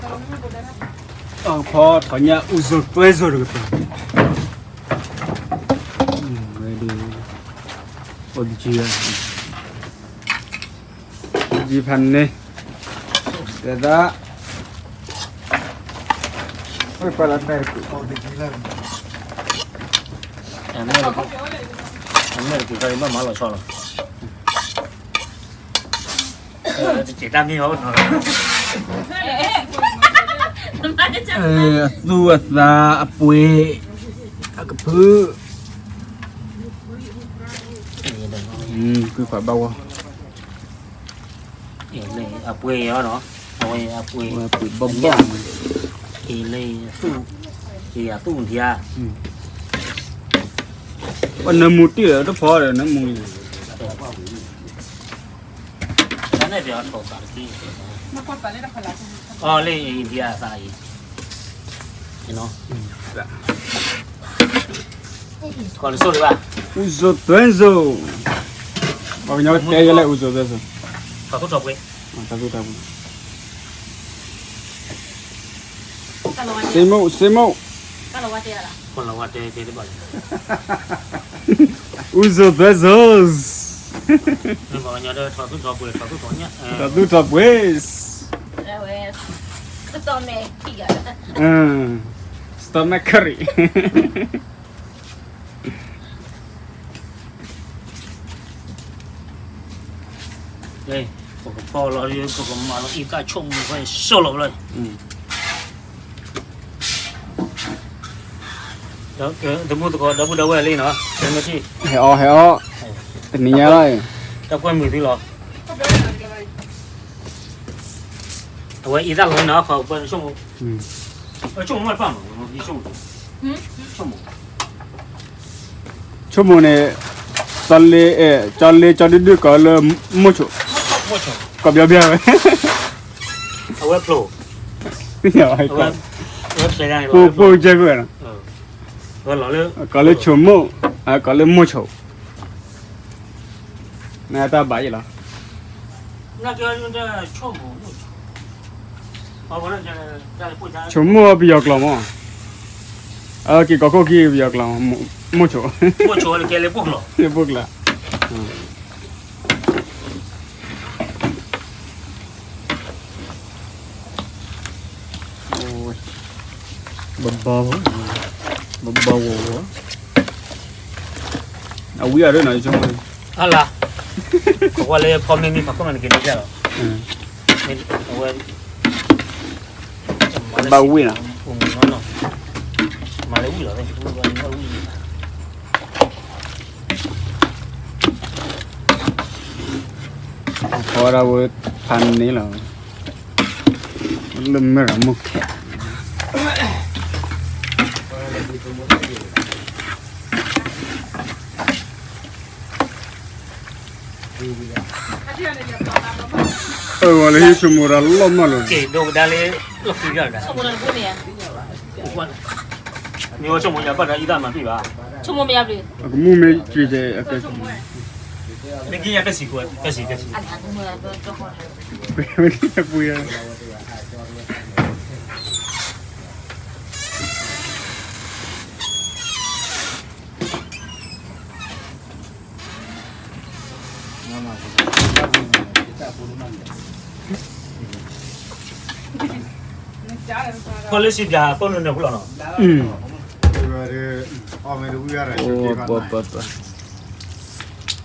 ဖီထီၣ်ညၣ်အူစိၤသွဲစိၤတကပၤ, ဝဲဒၣ် အိၣ်တကံၢ်, တကံၢ်ဖးန့ၣ်, တဲဒၣ်, ဝဲပှၤလၢမဲာ်တကူၣ်, မဲာ်တကူၣ်, မဲာ်တကူၣ်ခါအံၤဘၣ်မၤလီၤဆီလီၤ. တစဲးတၢ်မ့ၢ်ဘၣ်နီၤ, အသူၣ်အသးအပှ့ၤ, အကဖု, ကွံာ်ခွးဘၣ်ဝီ, အပှ့ၤအီၤနီၤ, အဝဲအပှ့ၤ, အပှ့ၤဘီၣ်ဘီၣ်, အ့လ့, အသူၣ်, အသူၣ်ထံဧါ, ပနၢမူတ့ၢ်လၢတဖီဒီးနၢမူန့ၣ် တၢ်န့ၣ်ပယီၤထီၣ်သးတက့ၢ်, အီၤလၢအံၤဒံးအသးအံၤ, ကီၢ်လၢစိၣ်တဘၣ်, အူစိၤသွဲစိၤ, ပှၤကညီတဲယဲလဲၣ်အူစိၤသွဲစိၤ, ထီၣ်သူၣ်ထီၣ်ပှ့ၤ, ထီၣ်သူၣ်ထီၣ်ပှ့ၤ, စ့မိၣ်, စ့မိၣ်, အူစိၤသွဲစိၤ, ထီၣ်သူၣ်ထီၣ်ပှ့ၤ, ထီၣ်သူၣ်ထီၣ်ပှ့ၤ, strawberry, ပကဖီလီၤ, ပကမၤလီၤအံသၣ်ဆိကမိၣ်ဖဲဆိလီၤလၢ တမူသကိးဒီပုၢ်ဒီဝဲၢ်လံနီၤ, ဟဲအီၣ် ဟဲအီၣ်, တနံၤညါလီၤ, တၢ်ကွၢ်မုာ်သုလီၤ, အဝဲအံသၣ်လီၤနီၤ, ဆိကမိၣ်, ဆိကမိၣ်မ့ၢ်တပၣ်မး, ဆိကမိၣ်, ဆိကမိၣ်န့ၣ်, ကၠီလ့, ကၠီလ့ကၠီဒုဒုကီးလၢမိၢ်ဆိး, ကီၢ်ဘျီဘျီဝဲ, အဝဲဖျိ, ပှိၢ်ကဲကွဲနီၤ, ကီးလၢဆိးမိၣ်, ကီးလၢမိၢ်ဆိး, နတၢ်ဘၣ်ယဲလီၤ, ဆိးမိၣ်ပယီၤကျိာ်မး, အက့ၤကီးခိၣ်က့ၤပယီၤကျိာ်, မိၢ်ဆိး, လၢပှိၢ်ကျါ ဘဘီ, ဘဘီဝီဝီ, အဝံအီၤဒ်နီၤ, အလါ, အဝဲလၢဖီမ့ၢ်မ့ၢ်ဖးခိၣ်မးနက့ၤန့ၣ်လီၤ, အဝဲ, ဘၣ်ဝံနီၤ, မၤလၢဝံလီၤ, ဖီဒၣ်ဝဲဖးန့ၣ်လီၤ, လၢမဲၢ်ရမိၢ်ခဲ အဝဲလၢဟံၣ်ဆိကမိၣ်တၢ်လီၤမးလီၤ, ကဲဒိကဒါလၢလီၢ်ခံဘျီဒၣ်, ဆိကမိၣ်ယၤဘၣ်ဒီးအံသၣ်မၤပံၣ်ဘၣ်, ဆိကမိၣ်မ့ၢ်ယၤ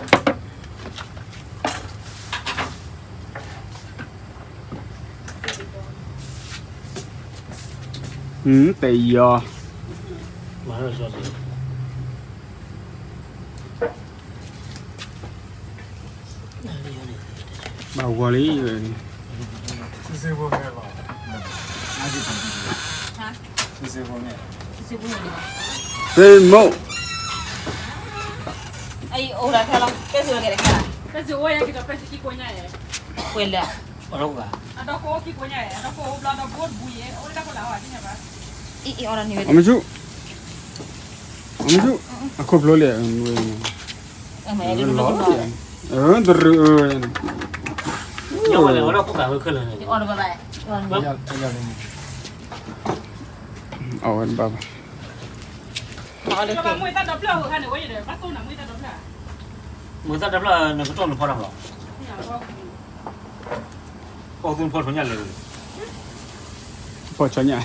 ဘျုး, အကမူၣ်မ့ၢ်က့ၤ, ကဲစံး, ကဲစံး, ကဲစံး, ပှ့ၤ, ပှ့ၤ ဖီလၢစံးပၠးသိၣ်နုာ်နုာ်ဖူလီၤနီၤ, မ့ၢ်ဝံဘၣ်တဂၤဒီးဆိးက့ၤဝဲ, တယီၤ, ဘၣ်ဂီၤလံ, စ့မိၣ်, အမဆူၣ်, အမဆူၣ်, အခိၣ်ဖျိလံ, လီၤလံ, တရူးအၢ, အဝဲဘၣ်ဘၣ်, မုၢ်သၣ်တဖျၢၣ်နကတီၢ်နဖီတၢ်မး, အိၣ်သူနဖီထီၣ်ညါလဲၣ်, ဖီဆီညါ,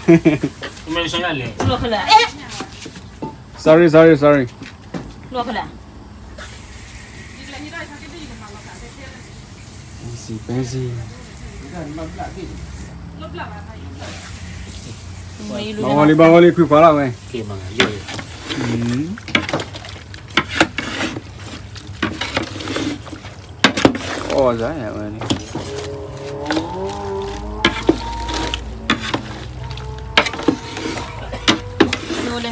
မ့ၢ်ဆီညါလဲၣ်, sorry sorry sorry, ဘၣ်ဝီလံ ဘၣ်ဝီလံ ခွံခွါလီၤဝဲ, အီၣ်စၢ်ဝဲန့ၣ်,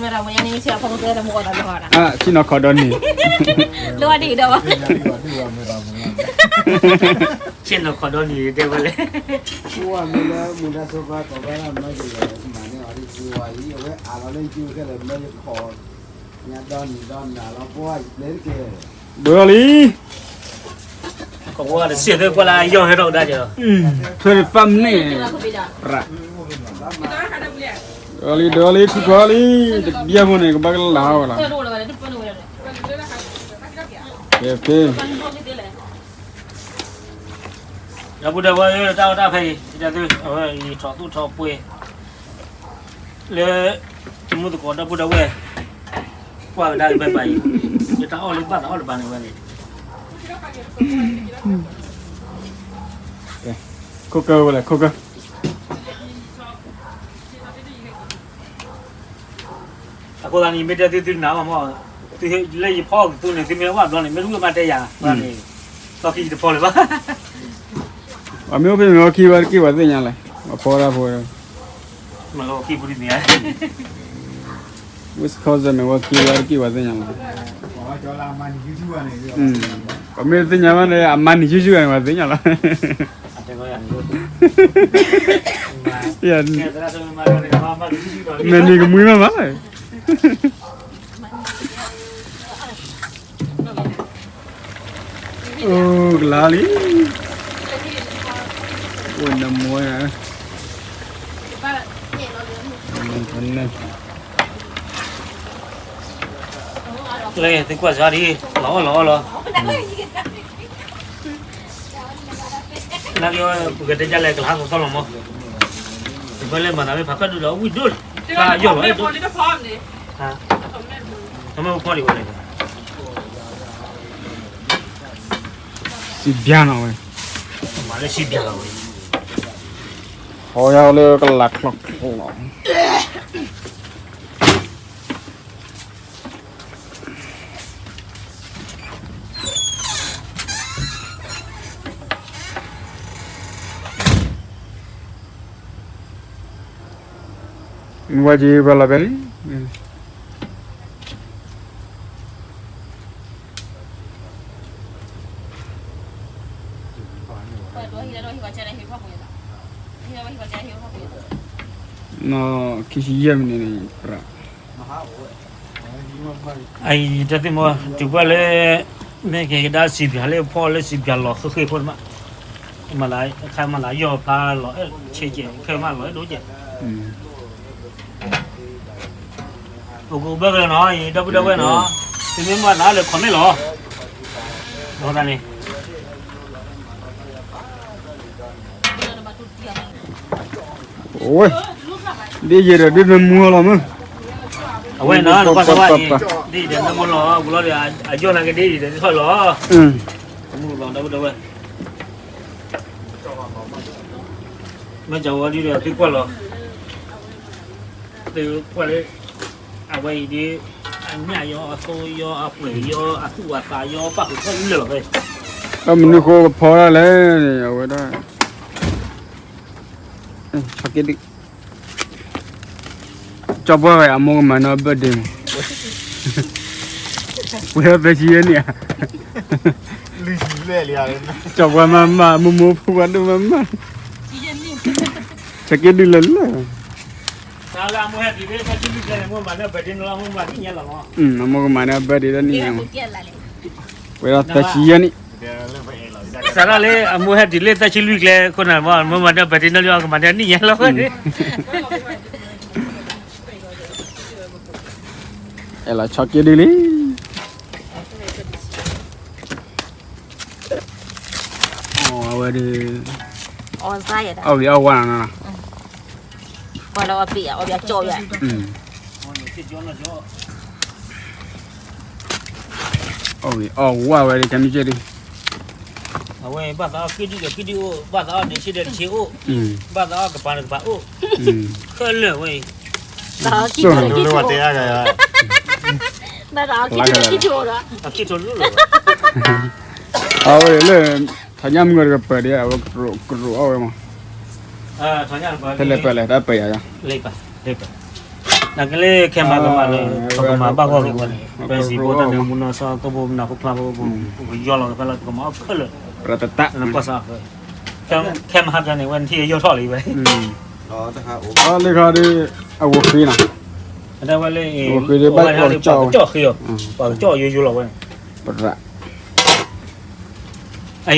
ဆ့ၣ်နီၤခီၣ်ဒီနံၤ, ဆ့ၣ်နီၤခီၣ်ဒီနံၤတဲဝဲလဲၣ်, ဒိးလီၤလံ, တwenty-five minute, ဒိးလီၤလံ ဒိးလီၤလံ ခွံခွါလံ, တဘျီဖိန့ၣ် ကဘၣ်ကလၢ်ဝဲလီၤ, ဒီပုၢ်ဒီဝဲၢ်တၢ်အိၣ်တၢ်ဖဲအံၤ အဝဲယထီၣ်သူၣ်ထီၣ်ပှ့ၤ လၢ တမူသကိးဒီပုၢ်ဒီဝဲၢ် ကွၢ်ကဒါက့ၤဘၣ်ဘၣ်အံၤ, ယတၢ်အီၣ်လၢဘၣ်သးအီၣ်တဘၣ်န့ၣ်ဝဲန့ၣ်, ခိၣ်ကၢဝဲလဲၣ် ခိၣ်ကၢ, အဃိသတးန့ၣ် ယမ့ၢ်တဲသုသုတနာ်ဘၣ်မး, သုလၢယဖီအီၣ်ကသူန့ၣ် သုမ့ၢ်ဝဲဘျီန့ၣ် မ့ၢ်တဝံၣ်ဘၣ်မးတဲယၤ, လီၢ်ခံယတဖီလၢၤဘၣ်, အမ့ၢ်အိၣ်ဖဲမ့ၢ်ဝဲခံဝဲတက့ၢ်ဝဲသ့ၣ်ညါလဲၣ်, အဖီတၢ်ဖိ, မ့ၢ်လီၢ်ခံပူၤတမံၤဧါ, Wisconsin မ့ၢ်ဝဲခံဝဲတက့ၢ်ဝဲသ့ၣ်ညါလဲၣ်, ပမ့ၢ်သ့ၣ်ညါဘၣ်န့ၣ် အမါနံၤယုၢ်ယုၢ်န့ၣ် ပှၤသ့ၣ်ညါလီၤ, မဲာ်နံၤကမှံမးမးလီၤ, အိၣ်ကလါလံ, အိၣ်နမွဲ, လၢသုကွၢ်စၢ်ဒ်, လီၤအီၣ်လီၤအီၣ်လီၤ, နာ်က့ ပကတဲဒ်လဲၣ် ကလါသီသီလီၤမး, ယဖဲလၢမၤသးမ့ၢ်ဖးဖျၢၣ်ဒိၣ်ဒီးဝံၣ်ဒိၣ်, ဖျါယီၢ်လီၤ, ထမ့ၢ်ဖီဒံးဝဲလဲၣ်, စံးဘျါနီၤဝဲ, မၤလၢစံးဘျါလီၤဝဲ, ဟီယါလၢကလးချီချီလီၤ. ဝဲက့ၤဘၣ်လီၤဖဲန့ၣ်, ခံဆံယဲၢ်မံးနံးန့ၣ်, အံၤတၢ်သ့ၣ်မီၤ တုၤပှၢ်လၢ မ့ၢ်က့ၤကဒါစံးပၠးလၢဖီလၢစံးပၠးလီၤဃ့ဃ့ဖိတမး, မၤလၢခါမၤလၢယီၢ်ဖျါလီၤအဲၣ်ဆ့ကဲး ခဲမးလီၤအဲၣ်ဒိကဲး, အိၣ်ကဘၢကလၢနီၤ ယဒီပုၢ်ဒီဝဲၢ်နီၤ, သုမ့ၢ်မၤနၤလၢ comment လီၤ, ဒီးသးန့ၣ် ဝဲ, ဒ်ယဲဒီးဒ်နမူလီၤမး, အဝဲနီၤ နကွၢ်စၢၤဝဲအံၤ, ဒ်ယဲဒီးနမူလီၤ ပူၤလီၤဒီး အယီၢ်နာ်က့ဒ်ယဲဒီးဒ်ထီၣ်လီၤ, တမူလီၤ ဒီပုၢ်ဒီဝဲၢ်, မ့ၢ်ကဝီၤဒ်ဒီးသုကွၢ်လီၤ, သုကွၢ်လၢ အဝဲအံၤဒ် အညၣ်ယီ အသိယီ အပှဲၤယီ အသူၣ်အသးယီ ပၣ်ဃုာ်ထီၣ်လၢာ်လီၤဖဲ, အမနုၤဃိကဖီတၢ်လဲၣ်န့ၣ် အဝဲဒၣ် ကၠီပှၢ်ဝဲ အမိၢ်ကမၤန့ၢ်အီၤ birthday မး, ဝဲဒၣ်သၢဆံယဲၢ်နံၣ်ဧါ, ကၠီပှၢ်မၤမၢ် မိၢ်မိၢ်ဖိခွါဒိၣ်မးမး, ကၠီက့ဒုလၢလၢ အမိၢ်ကမၤန့ၢ်အီၤ birthday တနံၣ်ညါမး, ဝဲဒၣ်သၢဆံယဲၢ်နံၣ်, စးထီၣ်လၢအမိၢ်ဟဲတုၤလၢသၢဆံလွံၢ်ကျဲခိၣ်နၢ်မ့ၢ် မ့ၢ်မၤဒီးပှၤတနီၤလံအီၤ ကမၤဒီးနံၣ်ညါလီၤဝဲန့ၣ် အဲၣ်လီၤဆီက့ဒုလံ အဝဲဒုး အီၣ်ဂ့ၤအီၣ်ဝါနီၤနီၤ ပှၤလၢအီၣ်ပ့ၤအီၣ်ပ့ၤအကၠီၣ်ယါ အီၣ်ဂ့ၤအီၣ်ဝါဝဲဒုး ကမ့ၢ်က့ဒုး အဝဲဘၣ်သးအီၣ်က့ဒုဒီးက့ဒုအိၣ် ဘၣ်သးအီၣ်ဒ့ဆ့ဒီးဒ့ဆ့အိၣ် ဘၣ်သးအီၣ်ကပၤဒီးကပၤအိၣ် ခဲလၢာ်ဝဲ ဘၣ်သးအီၣ်က့ဒုဒီးက့ဒုအိၣ်ဒီး အဝဲလၢ ထီၣ်ညၣ်မုၢ်ဂီၤတကပၤဒံး အဝဲကရူးအီၣ်ဝဲမး ဖဲလဲၣ်ပၢၢ်လဲၣ် တၢ်ပၢၢ်ယၤယၤ နကလၢခဲမၤကမၤလၢ ပကမၤဘၣ်ဂီၢ်က့ၤဝဲန့ၣ် ပစံးဖိတၢ်န့ၣ် မူနီၢ်စီၤတိၢ်ဘိမနၤဖိဖျါဖိ ပယီၢ်လီၤကဖဲလၢပကမၤအီၣ်ခဲလၢာ် နကွၢ်စး ခဲမၤဟးဖျါန့ၣ် ဝဲနထံၣ်ယီၢ်ထီၣ်လံဝဲ လၢခါဒ် အဝဲဃ့နီၤ အဝဲဃ့ဒ်ဘၣ် ပှၤကကၠီၣ်ဃ့အီၤ ပှၤကကၠီၣ်ယိယိလီၤဝဲန့ၣ် ပရး အံၤ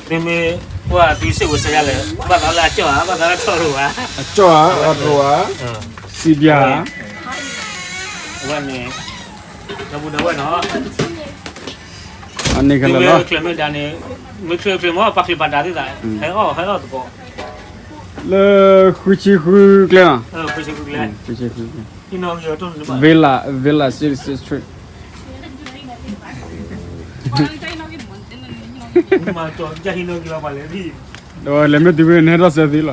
မ့မ့ၢ် ပှၤသုစ့ၢ်ဝဲစဲယါလဲၣ် ဘၣ်သးလၢအကၠီၣ်ဧါ ဘၣ်သးလၢထီၣ်လိာ်ဧါ အကၠီၣ်ဧါ အရိၤဧါ စံးဘျါ အဝဲန့ၣ် ဒီပုၢ်ဒီဝဲၢ်နီၤ အန့ၣ်ကလၢာ်လီၤ မ့ၢ်ချၢမ့ၢ်ဒၣ်န့ၣ် မ့ၢ်ချၢချၢမ့ၢ်ပာ်ချံးပာ်ဒၣ်သ့ၣ်သး ဟဲအီၣ်ဟဲအီၣ်သကိး လၢဃုဆံဃုကျဲနီၤ ဃုဆံဃုကျဲ Villa Villa Citizen Street ဒီးလဲၤမ့ၢ်တုၤဝဲန့ၣ် ဟဲထီၣ်စဲသ့လီၤ က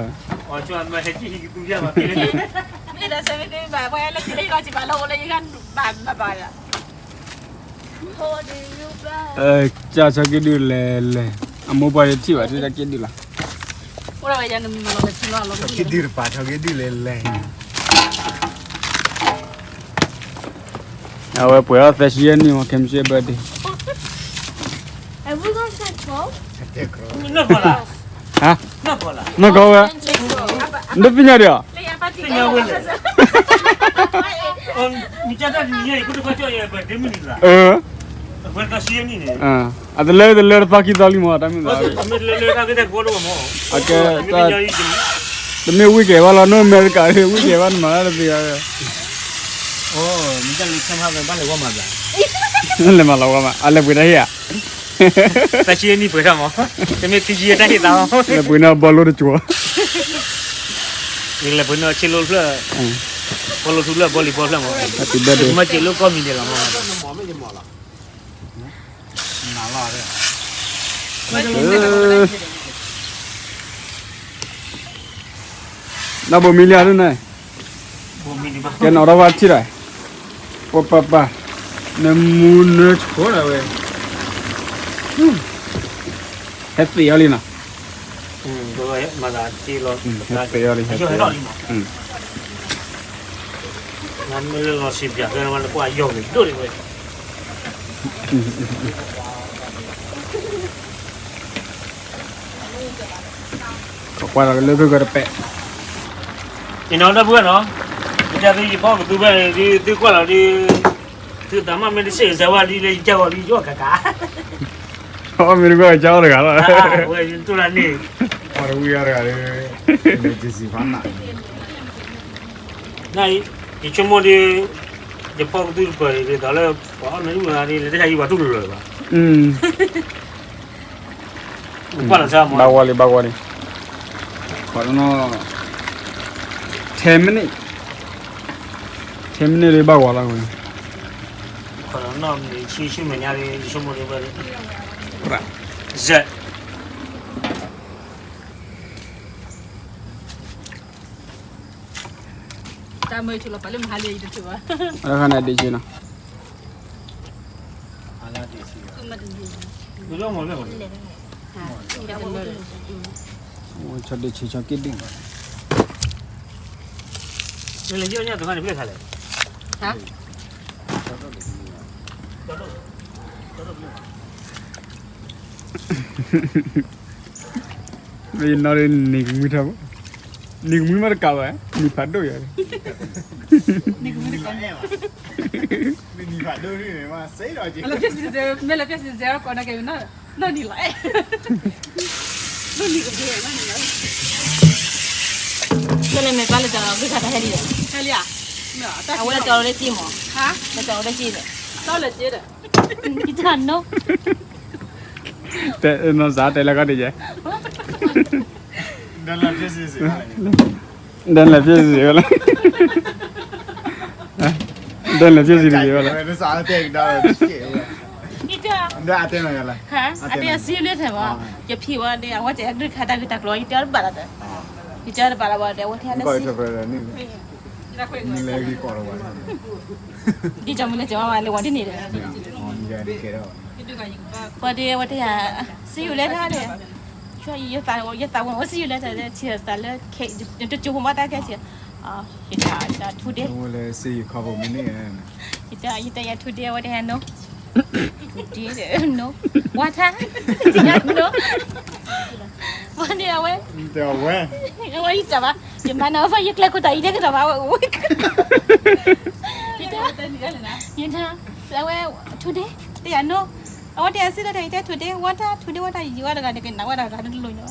ၢ်ဆီက့ဒုလဲၤလဲၤ အမိၢ်ပှၢ်ယထံၣ်ဘၣ် ထံၣ်တၢ်က့ဒုလီၤ က့ဒုတပၤ ဆီက့ဒုလဲၤလဲၤ အဝဲပှဲၤအီၣ်သၢဆံယဲၢ်နံၣ်မး ခဲမုၢ်ဆ့ၣ် birthday ဟါ နီၢ်ကီၢ်ဝဲ နသ့ၣ်ညါဒံးဧါ အတလၢတလၢတသီခံသီလံမး တၢ်မ့ၢ်သး တမ့ၢ်ဝံၣ်ကဲဘၣ်လီၤ နီၢ်အမဲရကၤ ဝံၣ်ကဲဘၣ်နမၤတၢ်တသ့ဘၣ် လဲၤမၤလီၤဝဲမး အလဲၤပှ့ၤတၢ်ဟ့ၣ်ဧါ တၢ်ဆံနံၣ်ပှဲၤထီၣ်မး တမ့ၢ်ခံဆံတၢ်ဟ့ၣ်သး လဲၤပှ့ၤန့ၢ်ဘီလိတကၠိၤ လဲၤပှ့ၤန့ၢ်ဆ့လိဖျၢၣ် ဘီလိထူဖျၢၣ် ဘီလံၤဘီဖျၢၣ်မး မၤစၢၤလိကီၢ်မံၤဒဲးလီၤမး နဘိးမံလံဧါဒ်န့ၣ် ကဲနီၣ်ထီၣ်ဝဲထံၣ်ဒီး ပပပ နမူနဆိဒၣ်ဝဲ ဟဲသ့ၣ်အီၤလံနီၤ ဟဲသ့ၣ်အီၤလံ ဟဲသ့ၣ်အီၤလံ မ့ၢ်လၢလီၤစံးပၠးဖဲနကွၢ်ယီၢ်ဂ့ၤဒိၣ်ဒံးဝဲ ကကွၢ်လီၤလၢဖုကတပဲာ် အံၤနီၤ ဒီပုၢ်ဝဲၢ်နီၤ မ့ၢ်တၢ်သုယဖီကသူဖဲန့ၣ် သုကွၢ်လီၤဒ် သုသးမ့ၢ်တစ့ၢ်ကီးစၢၤဝဲဒ်လၢယကၢ်ဂီၤလံယီၣ်ကးကး အမ့ၢ်တကွၢ်ကၢ်အီၤတဂၤလီၤ ဝဲယတိၢ်လၢန့ၣ် အီၤတဝံၤအီၤတဂၤလၢ နအံၤ ယဆိကမိၣ်ဒ် ယဖီကသူတပၢၢ်ဒ်သိးလၢ ပှၤအီၣ်မ့ၢ်တမုာ်ဒ်လဲၣ် တၢ်ယံၤပှၤတူၢ်လိာ်လၢၤဘၣ် ဘၣ်ဝါလံ ဘၣ်ဝါလံ ခီနီၤ ten minute ten minute လၢဘၣ်ဝါလီၤ ခီနီၤ ဆံဆံမဲာ်ညါလံ ယဆိကမိၣ်ဒ်ဝဲ ဇက် တၢ်မၢဆိလီၤပာ်လၢမဟါလံ ယတထုးဘၣ် အခါန့ၣ်ဒ့ဆ့နီၤ ဆီဒ့ဆ့ဆီက့ဒ့ လၢယညါတခါန့ၣ် ပျဲၢ်ခါလဲၣ် ဟါ မ့ၢ်နီၢ်ဒ်န့ၣ်ကမှံထီၣ်ဘၣ် န့ၣ်ကမှံမ့ၢ်တကးဘၣ် နံၤဖးဒိၣ်ယၤ နံၤဖးဒိၣ်န့ၣ် မ့ၢ်လၢဖျဲၣ်စံးစဲ မ့ၢ်လၢဖျဲၣ်စံးစဲ ကိးနၤက့ၤနီၤ နီၢ်နံၤလီၤ, နီၢ်နံၤကဘျ့, နီၢ်နံၤလီၤ, ကလဲၤမဲာ်ပၢ်လၢတၢ်ဂ့ၢ်ခါတၢ်ဟဲလံဒီး, ဟဲလံဧါ, အဝဲလၢတၢ်အိၣ်လၢက့မး, လၢတၢ်အိၣ်လၢက့ဒီး, တၢ်လၢက့ဒီး, တၢ်နီၢ်, နီၢ်စးတဲလၢကီၢ်ဒ်ယဲ ဒ်လဲၣ်ဖျ့စံးဝဲလီၤ, ဒ်လဲၣ်ဖျ့စံးတက့ၢ်ဝဲလီၤ, အတဲအစံးလၢထဲမး, ယဖံးဝဲဒီး အဝဲတဲအဒုးခါတၢ်ဂ့ၢ်တၢ်ကျိၤ ယတဲအီၤတဘၣ်လီၤဒီး, ယတဲအီၤတဘၣ်လီၤဘၣ်ဒီး အဝဲထဲန့ၣ်စံး, ဒ်ကၠီမ့ၢ်လၢကၠီမ့ၢ်ဝဲလၢဝဲဒ်န့ၣ်ဒီး, ဝဲဒီးအဝဲတဲယၤ, စံးယူၤလဲၤထါဒီး, ယသးဝဲ စံးယူၤလဲၤထါဒီး ထံၣ်သးလၢ နတကၠိဖိမ့ၢ်တၢ်ကဲထံၣ်, ယတဲ today, ယတဲယၤ today အဝဲတဲယၤ no, today, no, water, ယတဲ no, ဝဲန့ၣ်အဝဲ, အဝဲယတဲဘၣ်, ယမၤနၤ ယကျဲခိၣ်တၢ်အံၤတဲကဒီးဘၣ်ဝဲ, ယတဲ, ယတဲ, အဝဲ today, တဲယၤ no, အဝဲတဲယၤစံးလၢတၢ်အံၤတဲ today water, today water ယံၤဝဲတဂၤန့ၣ် ကနၣ်ဝဲတဂၤန့ၣ်တလိၣ်ညီ,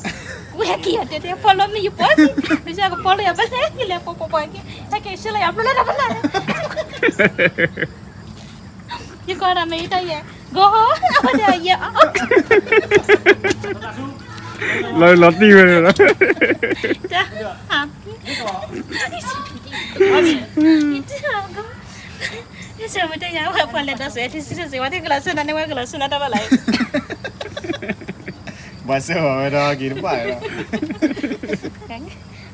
ဝဲက့ၤယၤတဲတဲ follow me ယပှၤက့ၤ, ယက follow ယၤဖဲလဲၣ် ယလဲၤပှၤပှၤပှၤက့ၤ ဟဲက့ၤဆှၢလၢယၤဖျိလၢတၢ်ဖဲလဲၣ်, ယကိးတၢ်မ့ၢ်ယတၢ်ယဲ, ဂီၤ, အဝဲတဲယဲ, လီၤလီၤတံၢ်ဝဲန့ၣ်လီၤ, တၢ်, ယဆၢမ့ၢ်တဲယၤဝဲပှၤလဲၤဒီးစဲးထံဆံတစဲးဝဲသ့ၣ်ကလီၤဆၢနၤန့ၣ်ဝဲကလီၤဆၢနၤတၢ်ဘၣ်လီၤ, ပှၤဆၢဝဲဒီးက့ၤတပှၢ်လီၤ,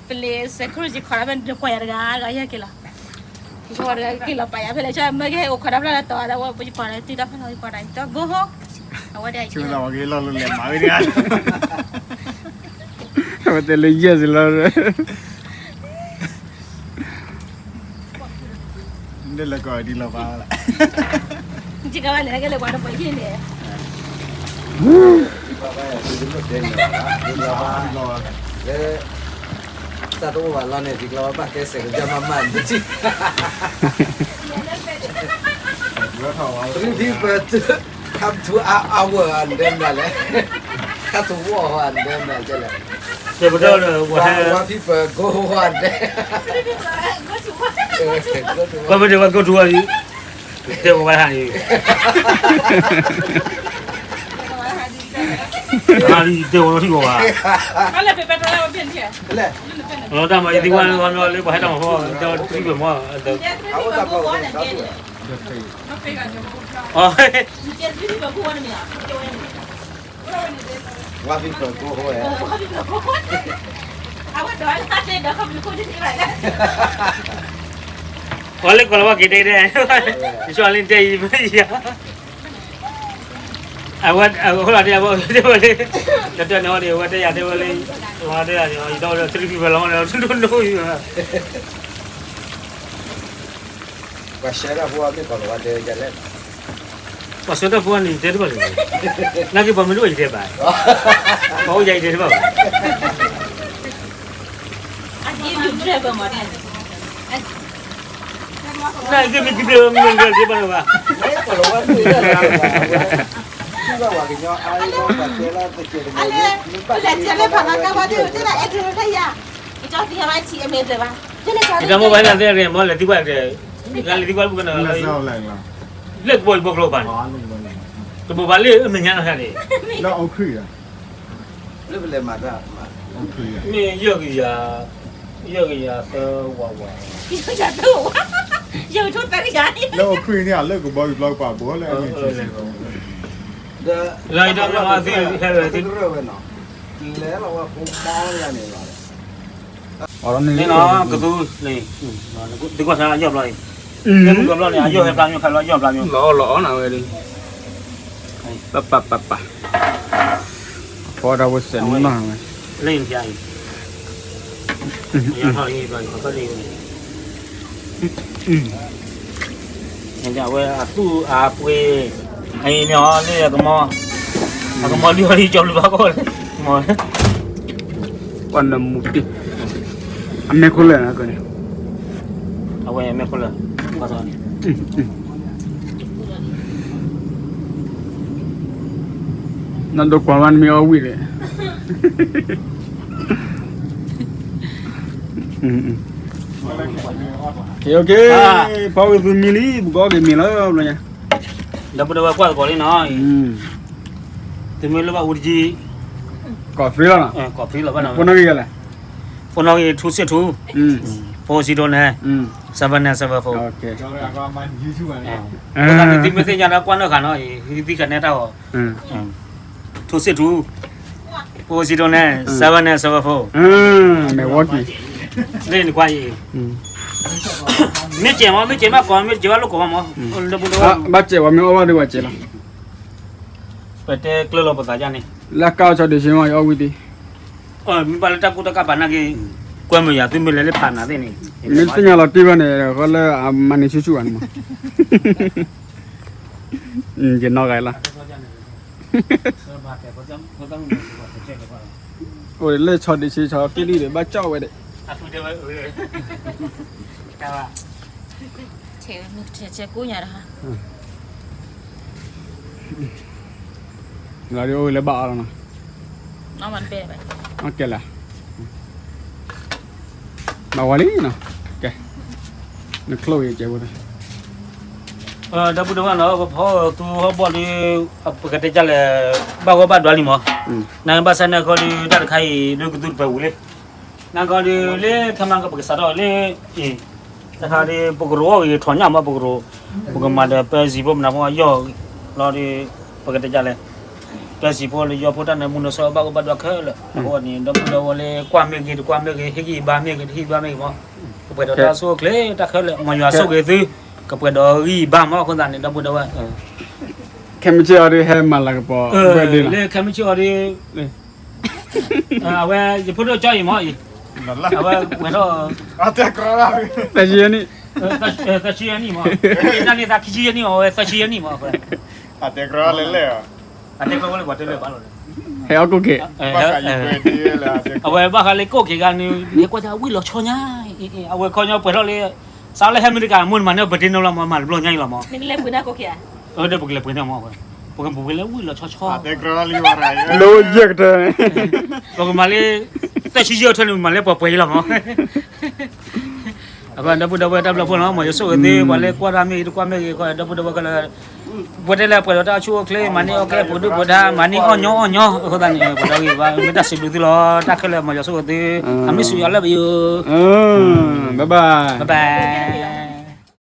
ပလဲၤစဲးခရူၣ်ယခီၣ်ဒၣ်ဖဲနကွၢ်ယၤတဂၤတဂၤယဲက့ၤလီၤ, ယခီၣ်တဂၤက့ၤလီၤပာ်ယၤဖဲလဲၣ် ဆၢမ့ၢ်ကဟဲအိၣ်ခီၣ်ဒၣ်ဖျါလီၤတီၤဒီးဝဲယကွၢ်ဒီးတုၤဒီးဖဲလီၤယကွၢ်ဒီးယတီ go home, အဝဲဒၣ် ဝဲလီၤလဲၤမၤဝဲတဂၤ အဝဲတဲလၢ yes လီၤ ဒ်လဲၣ်ကီးဒ်လီၤဘၣ်လၢ ယကဘၣ်လဲၤကလဲၤကွၢ်တပှဲၤယဲၢ်န့ၣ် လၢ တၢ်တအိၣ်ဘၣ်လီၤန့ၣ် ဒ်ကျီဘၣ်ကဲစဲးကယၢ်မးမးန့ၣ် three people come to our hour and then လဲၣ် come to war and then လဲၣ် one people go one day ပမ့ၢ်တဲဝဲ go to war တဲဝဲဟးန့ၣ် ဟးလံတဲဝဲထံၣ်ဝဲဘၣ် လီၤတၢ်မၤယသံကွၢ်လၢ လၢပှၤဟဲတၢ်မၤဖီ တၢ်တြံၣ်ပၢၤမီၢ် အ One people go home ပှၤလၢကီၢ်လၢဝဲက့ၤတဲတဲ ယဆိလၢတဲအံၤမ့ၢ်ယၤ အဝဲ အဝဲတဲ အဝဲတဲဝဲလၢ တၢ်တဲန့ၣ်ဝဲဒီး အဝဲတဲယၤတဲဝဲလၢ အဝဲတဲယၤ ယဒီး three people လီၤန့ၣ် တဒိၣ်ဒိၣ်ယၤ ပှၤဆှၢတၢ်ဖိမ့ၢ်ကီၢ်လီၤဝဲတဲယၤလဲၣ် ပှၤဆှၢတၢ်ဖိန့ၣ် ယတဲတဘၣ်လၢၤ နာ်က့ပှၤမ့ၢ်တအိၣ်ယတဲဘၣ် ပှၤအိၣ်ယၤယတဲတဘၣ်ဘၣ် နာ်က့မ့ၢ်က့ၤတဲမ့ၢ်က့ၤတဲဘၣ်လၢၤဘၣ် ယတၢ်မိၢ်ပှၤလၢသ့ၣ်ရဲၣ်မ့ၢ်လဲၤသံကွၢ်က့ၤ လဲၤသံကွၢ်လၢပူၤကနၣ်လီၤ လၢကဘီယူၤဘီကျိဘၣ်န့ၣ် တဘိးဘၣ်လၢအမဲာ်ညါနီၤန့ၣ် လၢအီၣ်ခရံာ် လၢပလဲၤမၤတၢ် မ့ၢ်ယဲၢ်ကယၤ ယဲၢ်ကယၤသၢဝးဝး လၢအီၣ်ခရံာ်န့ၣ် လၢကဘီယူၤဘီကပာ်ဘိလၢအမဲာ်ညါ လၢအံၤတၢ်မ့ၢ်အီသံဟဲဝဲသံ လဲၤလီၤဝဲဖိမါယၤန့ၣ်လီၤ န့ၣ်နီၤ ကသူန့ၣ် သုကွၢ်ဆါအယီၢ်ဘျီအံၤ လၢမုၢ်ကဘျီန့ၣ် အယီၢ်ဟဲဖျါမျိုး ခါလီၤအယီၢ်ဖျါမျိုး လီၤအီၣ်လီၤအီၣ်နၤဝဲဒၣ် ပပပပ ဖီတၢ်ဝဲစဲးနီၤဝဲ လၢယဖျါအံၤ ယထီၣ်အံၤဘျီ ခီဖျိလၢ အဝဲအသူၣ်အပှ့ၤ အအံၤန့ၣ်အီၤလၢအကမီၤ အကမီၤလံအီၤလံကၠီဘျုးဘၣ်ကီၢ်လၢ ကမီၤ ပှၤနမူတ့ၢ် အမဲာ်ခိၣ်လၢာ်န့ၣ် အဝဲအမဲာ်ခိၣ်လၢာ် ဘၣ်သီန့ၣ် အ နဒိးကွၢ်ဘၣ်နမ့ၢ်အီၣ်ဝံၣ်ဒီး, ကဲ, ဖီဝံၤသုမံၤလံ ပကအီၣ်က့ၤမ့ၤလၢဘျီညါ, ဒီပုၢ်ဒီဝဲၢ်ကွၢ်သကိးလံနီၤ, သုမ့ၢ်လိၣ်ဘၣ်အူတကံၢ်, ကိးဖရံလီၤနီၤ, ကိးဖရံလီၤဘၣ်နီၤ, ဖိနီၣ်ဂံၢ်ယၤလဲၣ်, ဖိနီၣ်ဂံၢ် two six two, four zero nine, seven nine seven four, သုမ့ၢ်သ့ၣ်ညါဒီးကွၢ်နီၣ်ဃာ်နီၤ, သုကနဲတၢ်ဂီၤ two six two, four zero nine, seven nine seven four, မ့ၢ်ဝီကံၤ, လၢနကွၢ်အံၤ, မ့ၢ်စဲးမ့ၢ် မ့ၢ်စဲးဘၣ်ကိး မ့ၢ်စဲးဘၣ်လိၣ်ကိးဘၣ်မ့ၢ်, ဘၣ်စဲးဝဲမ့ၢ်အီၣ်ဘၣ်ဒီးဝဲစဲးလီၤ, ပတဲကျၢၢ်လီၤပသးယါန့ၣ်, လၢကၢ်အီၣ်ဆီဒံးဆ့မ့ၢ် ယအီၣ်ဝံၣ်သံ, မ့ၢ်ဘၣ်လၢတၢ်ကူတၢ်ကၢ်ပာ်နာ်က့ၤ, ကွဲမုာ်ယၤသုမ့ၢ်လဲၤလၢဖးနၤသ့ၣ်န့ၣ်, မ့ၢ်သ့ၣ်ညါလီၤတံၢ်ဘၣ်န့ၣ် ဃီလၢအမၤန့ၢ်ဆူၣ်ဆူၣ်ဘၣ်န့ၣ်မး, ယနီၢ်ဂၤလီၤ အိၣ်လၢဆီဒံးဆ့ဆီက့ၣ်လံဒီး ဘၣ်ကၠီၣ်ဝဲဒီး, လီၤဒ်အိၣ်လၢဘၣ်အီၤလီၤနီၤ, ကဲလၢ, ဘၣ်ဝဲလံနီၤ, ကဲ, နချိၣ်ဂ့ၤကဲးဖိသၣ် ဒီပုၢ်ဒီဝဲၢ်နီၤ ပဖီသူဟီၣ်ဘီၣ်ဒီး, ပကတဲဒ်လဲၣ်, ဘၣ်ဂီၢ်ဘၣ်ဒွးလံမး, နဘၣ်ဆၣ်န့ၣ်ခီဒီး တၢ်တခါအံၤ ဒုးကသူတပၢၤဝံၤလံ, နခီဒီး လၢခဲမးကပကစးထီၣ်လၢ, တခါဒီး ပကရိအီၣ်ဂ့ၤထီၣ်ညၣ်မး ပကရိ, ပကမၤဒီးပၢစံးဖိမနုၤဖိယီၢ်လီၤဒီး, ပကတဲဒ်လဲၣ်, ပၢစံးဖိလၢယီၢ်ဖိတၢ်နၢမူနၢဆှီဘၣ်ဂီၢ်ဘၣ်ဒွးခဲလၢာ်, အဃိန့ၣ် ဒီပုၢ်ဒီဝဲၢ်လၢကွၢ်မ့ၢ်ဂ့ၤ တကွၢ်မ့ၢ်ဂ့ၤ ဟ့ၣ်ဂံၢ်ဘါမ့ၢ်ဂ့ၤ တဟ့ၣ်ဂံၢ်ဘါမ့ၢ်ဂ့ၤမး, ကပှဲၤဒီးတၢ်ဆိၣ်အိၣ်ချ့တၢ်ခဲလၢာ် မ်ယွၤဆိၣ်ဂ့ၤသု, ကပှဲၤဒီးဂံၢ်ဘါမး အဃိသတးန့ၣ် ဒီပုၢ်ဒီဝဲၢ် ခဲမုၢ်ဆ့ၣ်အီၤဒုးဟဲမၤလၤကပီၤ, လၢခဲမုၢ်ဆ့ၣ်အီၤဒုး, အဝဲ ယဖိဒိၣ်ကၠီအံၤမးအံၤ, အဝဲဝဲၤထီၣ်, သၢဆံယဲၢ်နံၣ်, သၢဆံယဲၢ်နံၣ်မး, တၢ်န့ၣ်သးခံဆံယဲၢ်နံၣ်မး အဝဲသၢဆံယဲၢ်နံၣ်မး, အဝဲ, အတဲကျီဝဲလၢပှၤတဲလၢပှၤလီၤ, ဟဲအီၣ်ကိၣ်က့ၤ, အဝဲဘၣ်ဃးလၢကိၣ်က့ၤဂၤန့ၣ် ဟဲကွၢ်တၢ်ဝံၣ်လီၤဆီညါ, အဝဲခီညီပှဲၤထီၣ်လၢ, စးလၢဟဲမ့ၢ်တကး မိၢ်နမၤန့ၢ်ပတ့ၢ်နီၢ်လီၤမး မၤတဘျီညါအံၤလီၤမး, ဒီးပကလဲၤပှ့ၤန့ၢ်မး, ပကပူၤဝဲလၢဝံၣ်လီၤဆီဆီ, လၢယဲၢ်ကတၢၢ်န့ၣ်, ပကမၤလၢ, သၢဆံယဲၢ်ကတၢၢ်န့ၣ် ပမၤလၢပှဲၤပှဲၤအံၤလီၤမး အဃိဒီပုၢ်ဒီဝဲၢ်တၢ်ဘျုးဖှိၣ်လီၤ မ်ယွၤဆိၣ်ဂ့ၤသု ပှၤလၢကွၢ်တၢ်မ့ၢ်ဂ့ၤ တကွၢ်မ့ၢ်ဂ့ၤ ဒီပုၢ်ဒီဝဲၢ်ခဲလၢာ်, ပှၤတဲလၢပှဲၤဒီးတၢ်အိၣ်ဆူၣ်အိၣ်ချ့ မၤန့ၢ်အီၣ်ကဲ ပှၤဒုၣ်ပှၤဒါ မၤန့ၢ်အီၣ်ညီအီၣ်ညီ အဃိသတးန့ၣ် ပှဲၤဒီးဂ့ၤဘၣ် မ့ၢ်တၢ်စံးဘျုးသုလီၤ တၢ်ခဲလၢာ် မ်ယွၤဆိၣ်ဂ့ၤသု, အမ့ၢ်စူၤယွၤလၢပယိၤ, bye bye, bye bye.